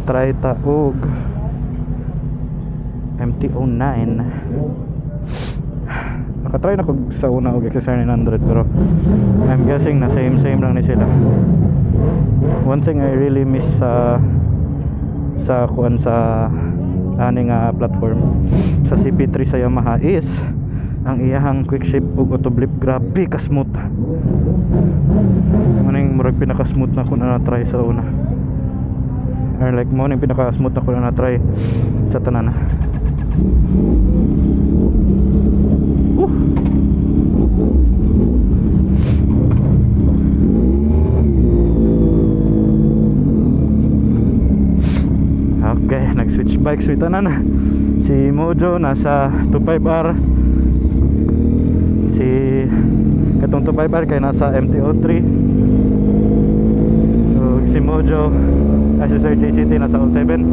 Try ta og MT-09. Nakatry na ko sa una og XSR 900, pero I'm guessing na same same lang ni sila. One thing I really miss sa kuan, sa ani nga platform, sa CP3 sa Yamaha, is ang iyahang quick shift ug auto blip. Grabe ka smooth. Maning murag pinaka smooth na ko na na-try sa una, or like mo ning pinaka smooth na ko na na-try sa tanan. Okay, nag-switch bike sweet tanan. Si Mojo nasa 25R. Si katong 25R kay nasa MT-03. Ug si Mojo ay si Sir JCT nasa 07.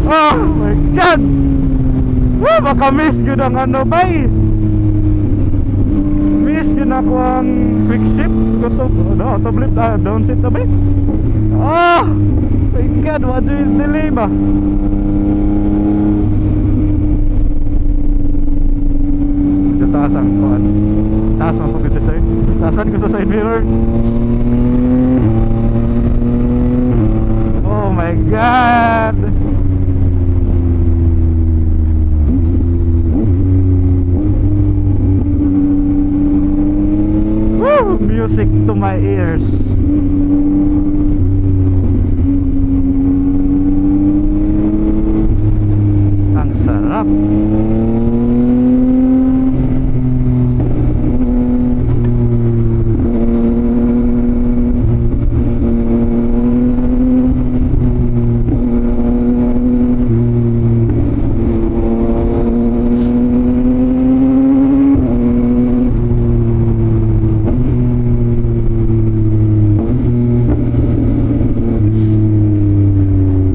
Oh my God! Wah, baka miss gyud ang ano bay. Miss gyud ako ang quick shift. Auto, no, auto blip, ah, down shift na bay. Oh my God, what do you delay ba? Medyo taas ang kuan. Taas man po si sir. Taasan ko sa side mirror. Oh my God! Woo! Music to my ears. Ang sarap.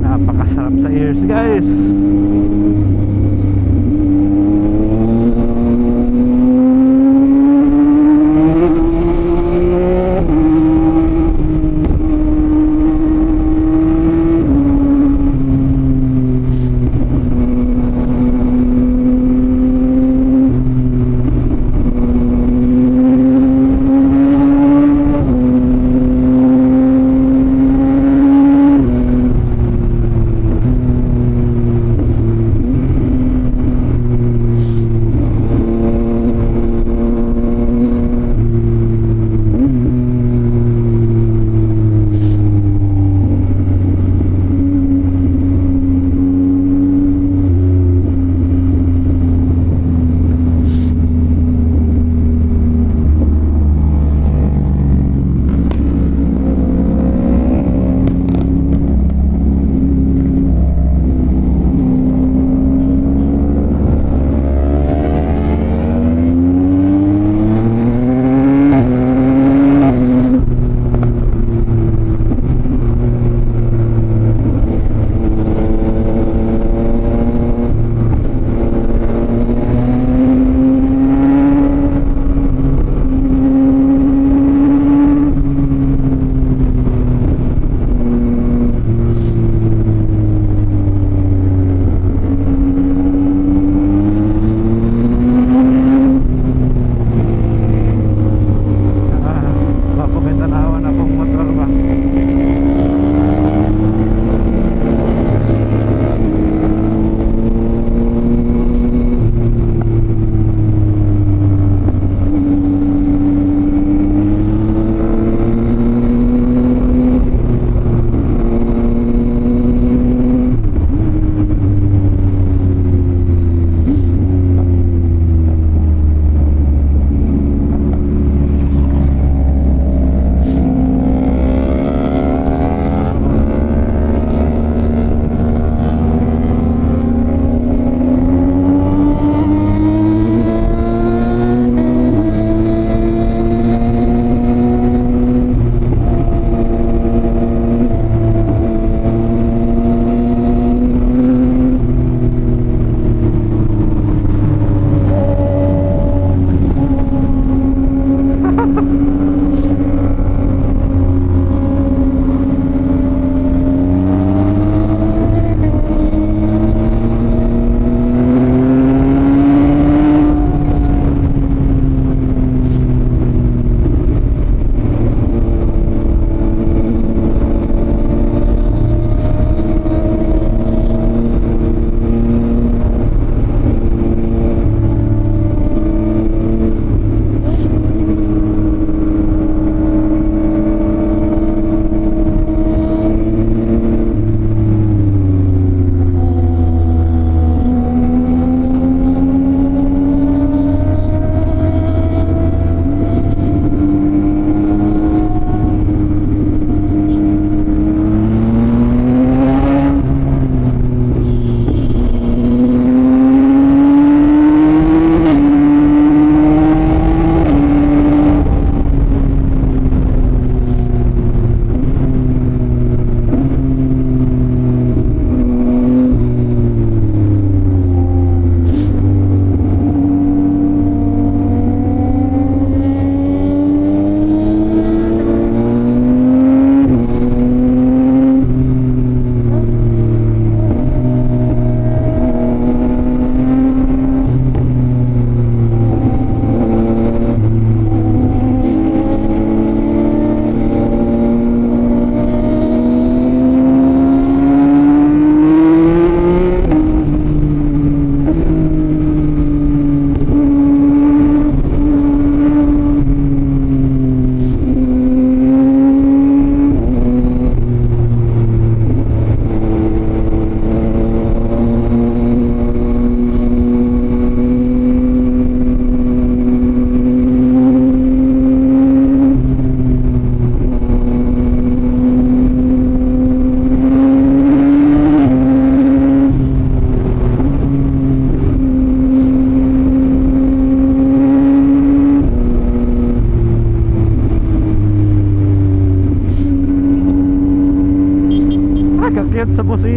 Napakasarap sa ears, guys.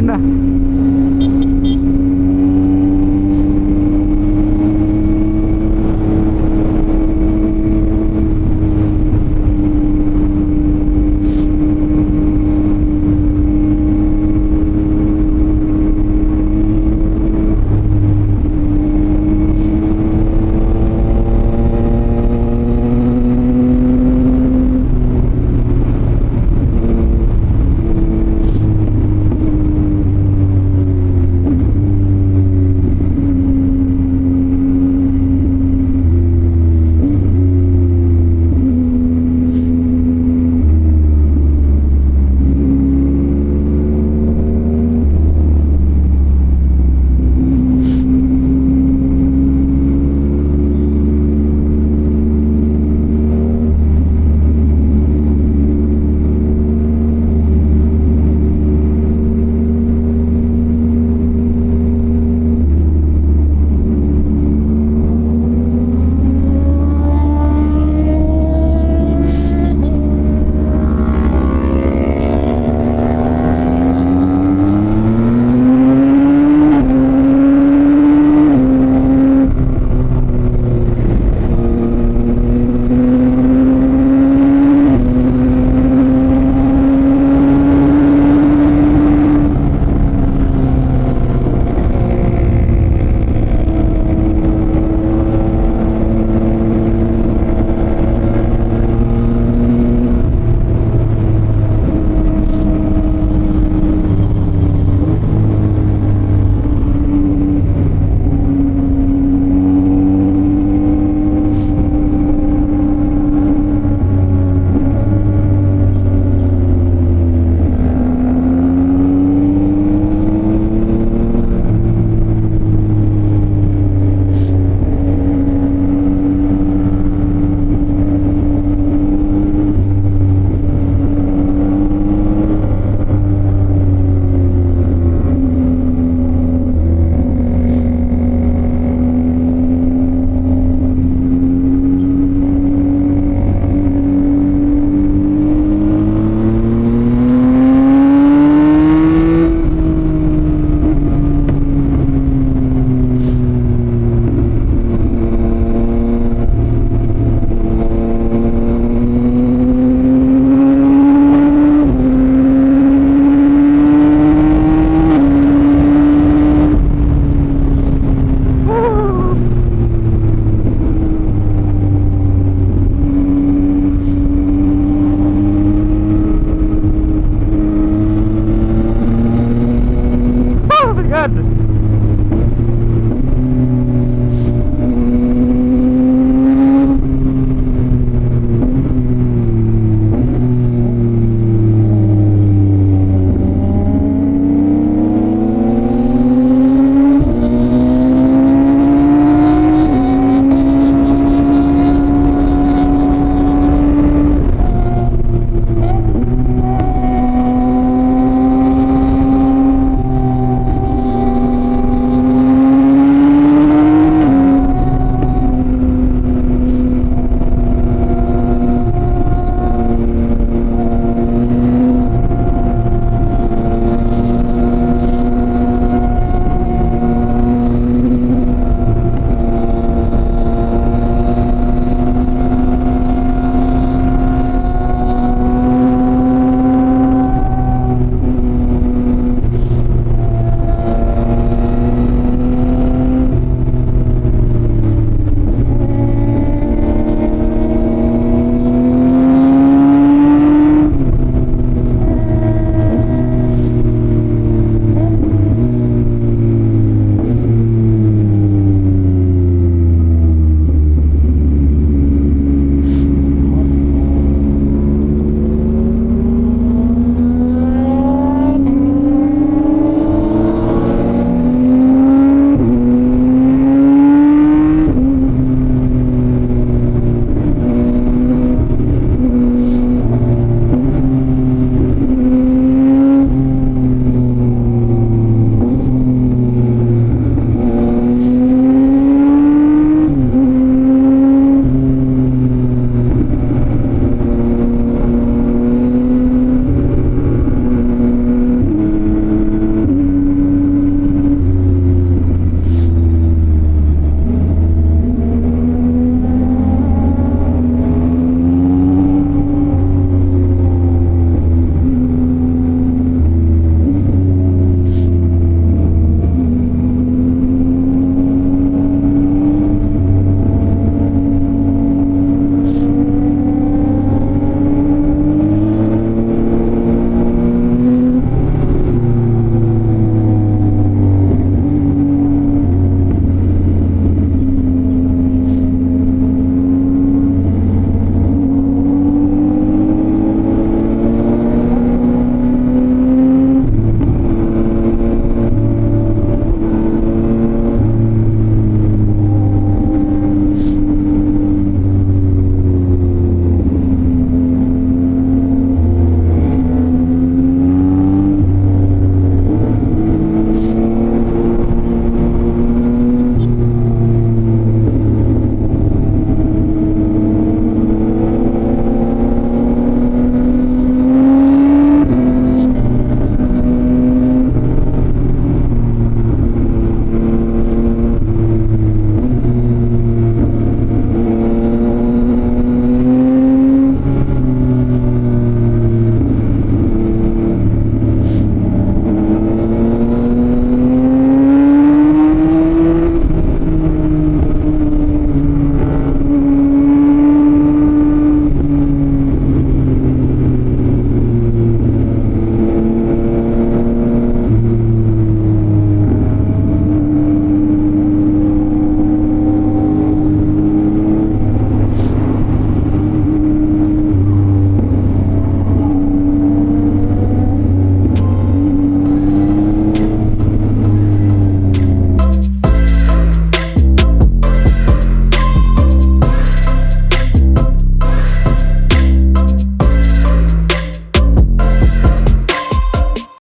na.